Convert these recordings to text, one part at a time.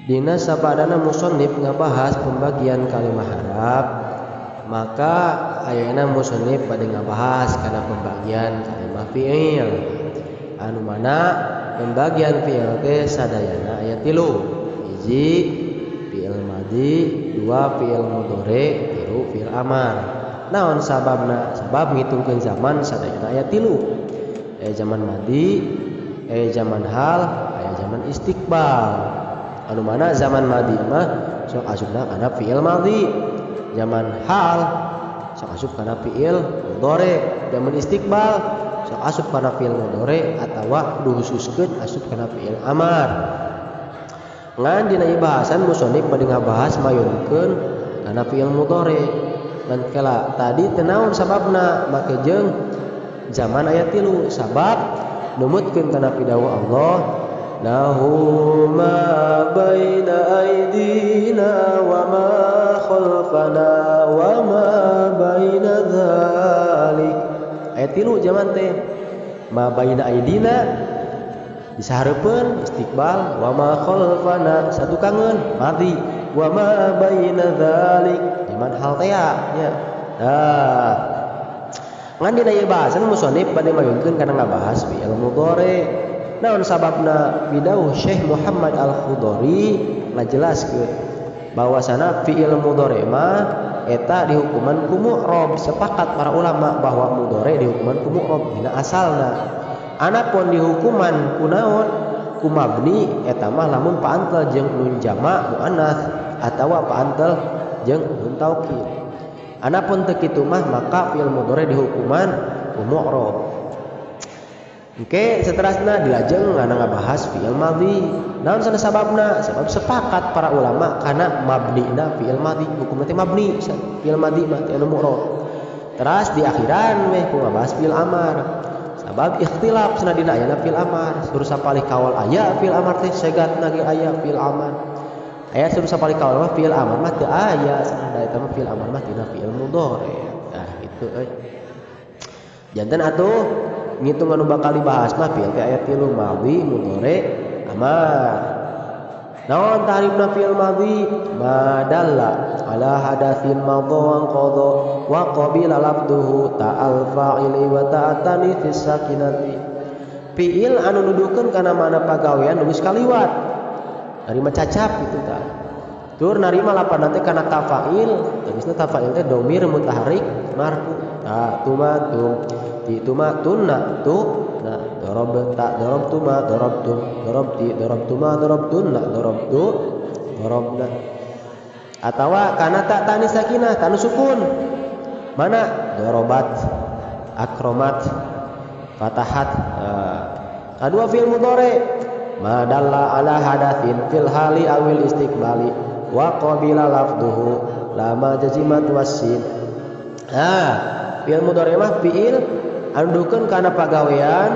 Dina sabadana musannif ngabahas pembagian kalimah harap, maka ayeuna musannif bade ngabahas kana pembagian kalimah fi'il. Anu mana pembagian fi'il teh sadayana aya tilu. Hiji fi'il madhi, dua fi'il mudhari, tilu fi'il amar. Naon sababna? Sabab ngitungkeun zaman sadayana aya tilu. Aya zaman madhi, aya zaman hal, aya zaman istiqbal. Anu mana zaman madhi mah sok asupna kana fi'il madhi, zaman hal sok asup kana fi'il mudhari, zaman istiqbal sok asup kana fi'il mudhari atawa dihususkeun asup kana fi'il amar. Ngan dina ieu bahasan musannif bade ngabahas mayunkeun kana fi'il mudhari. Ngan kela tadi teu naon sababna make jeung zaman aya tilu, sabab numutkeun kana pidawuh Allah lahu ma baina aydina wa ma khalfana wa ma baina dzalik. Ayat tilu zaman teh ma baina aydina disahareupeun istiqbal, wa ma khalfana satu kangen madhi, wa ma baina dzalik zaman hal teh nya. Nah, ngan dina ieu bahasan musannif bade mayunkeun kana ngabahas fi'il mudhari. Naon sababna? Bidauh Syekh Muhammad Al-Khudori ngajelaskeun bahwasana fi'il mudhari mah eta dihukuman ku mu'rab. Sepakat para ulama bahwa mudhari dihukuman ku mu'rab dina asalna. Anapun dihukuman ku naon? Ku mabni eta mah lamun paantel jeung nun jama muannats atawa paantel jeung nun taukid. Anapun teu kitu mah maka fi'il mudhari dihukuman ku mu'rab. Oke, seterusnya dilajeng ngana ngabahas fi'il madhi. Naon sana sababna? Sabab sepakat para ulama kana mabnina fi'il madhi, hukumna teh mabni fi'il madhi mah teh anu mu'rab. Teras di akhiran weh ku ngabahas fi'il amar. Sabab ikhtilaf cenah dina ayana fi'il amar. Suruh sapalih kaul aya fi'il amar teh segatna ge aya fi'il amar. Aya suruh sapalih kaul mah fi'il amar mah teu aya, cenah da eta mah fi'il amar mah tina fi'il mudhari. Nah, gitu euy. Janten atuh ngitung anu bakal dibahas mah fi'il teh aya tilu, madhi, mudhari, amar. Naon ta'rifna fi'il madhi? Ma dalla ala hadatsin madha wa qadha wa qabila lafduhu ta'al fa'ili wa ta'atani fis sakinati. Fi'il anu nuduhkeun kana mana pagawean nu geus kaliwat. Narima cacap gitu tah. Tur narima lapan teh kana tafa'il, tegasna tafa'il teh domir mutaharrik marfu. Ta tuma tum ti tuma tunna tu na dorob ta dorob tuma dorob tum dorob ti dorob tuma dorob tunna dorob tu dorobna. Atawa kana ta tani sakinah tanu sukun. Mana dorobat, akromat, fatahat. Kadua fi'il mudhari ma dalla ala hadatsin fil hali awil istiqbali wa qabila lafduhu lama jazimat wasin. Ah, fi'il mudhari mah fi'il anu dukeun kana pagawean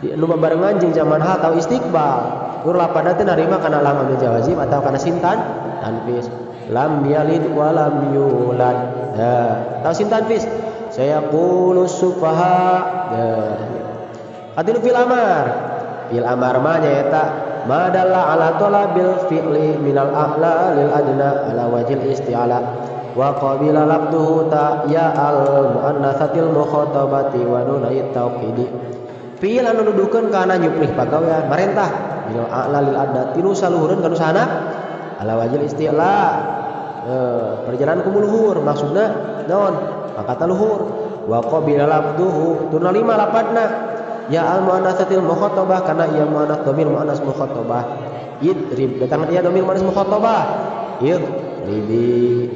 di anu babarengan jeung zaman hal atau istiqbal. Tur lapanna teh narima kana lam amil jawazim atau kana sintan tanfis. Lam yalid wa lam yulad. Nah, atau sin tanfis. Sayaqulu sufaha. Nah, katilu fil amar. Fil amar mah nyaeta ma dalla ala talabil fi'li minal a'la lil adna ala wajhil isti'ala wa qabila lafduhu ta ya al muannatsatil mukhatabati wa nunait tauqidi. Fi'il anu nuduhkeun kana nyuplih pagawean marentah minal a'la lil adna tinu saluhureun ka nu sahanap ala wajhil isti'la. Perjalanan ku luhur maksudna naon? Maka luhur wa qabila lafduhu tuna lima lapadna ya al muannatsatil mukhatabah kana ya muannats dhamir muannats mukhatabah idrib datang dia dhamir muannats mukhatabah idribi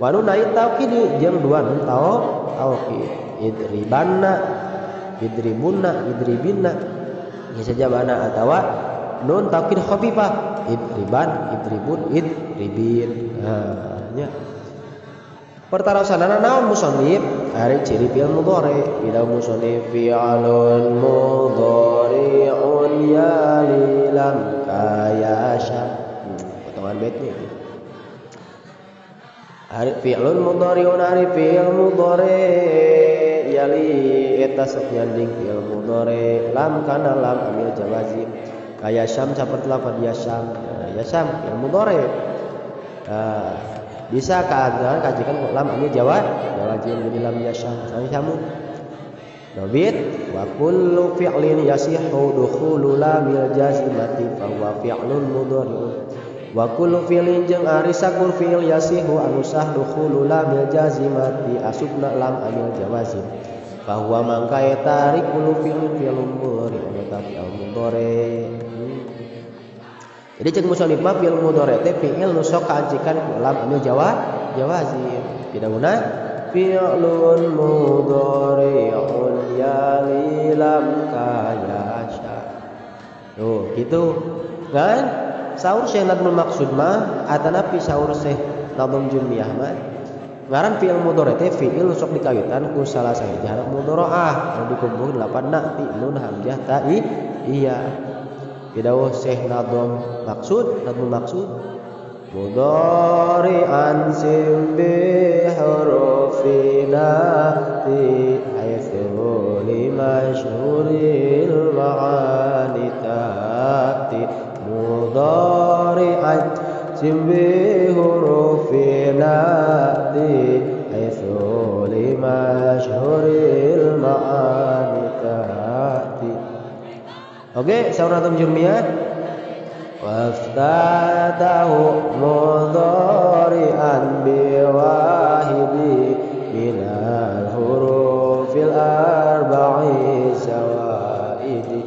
wa nun ait taukidi jeung dua nun taukid idribanna idribunna idribinna ya sajabana atawa nun taukid khafifah idriban idribun idribin. Nah, nya pertarosanana naon musannif ari ciri fi'il mudhari bila musannif fi'alun mudhari'un ya lilam kayasha. Potongan baitnya itu. Ari fi'lun mudhari'un ari fi'il mudhari yali eta sok nyanding fi'il mudhari lam kana lam amil jawazim Kaya syam seperti lafaz yasam. Yasam fi'il mudhari. Bisa keadaan kajikan lam amil jawazim jadi lam yasam sami samu. Nabit wa kullu fi'lin yasihu dukhulu lamil jazimati fa huwa fi'lun mudhari'un. Wa kullu fi'lin jeung ari sakur fi'il yasihu anu sah dukhulu lamil jazimati asupna lam amil jawazim. Fa huwa mangka eta ari kullu fi'lin fi'lun mudhari'un eta fi'il mudhari. Jadi cek musannif mah fi'il mudhari teh fi'il nu sok kaancikan ku lam amil jawazim. Pidahuna fi'lun mudhari'un yali lam kayasha. Tuh gitu kan? Saur Syekh Nadmul Maksud mah atanapi saur Syekh Nadhom Jurmiyah mah ngaran fi'il mudhari teh fi'il sok dikawitan ku salah sahiji harf mudharaah anu dikumpul 8 na ti nun hamzah ta i iya. Pidawuh Syekh Nadhom Maksud, Nadmul Maksud mudhari'an sim bi hurufina ti haitsu limashhuril ma'ani ta'ti mudhari'an sim bi hurufina ti haitsu limashhuril ma'ani ta'ti. Oke, saur Nadhom Jurmiyah waftatahu mudhari'an biwahidi minal hurufil arba'i sawaidi.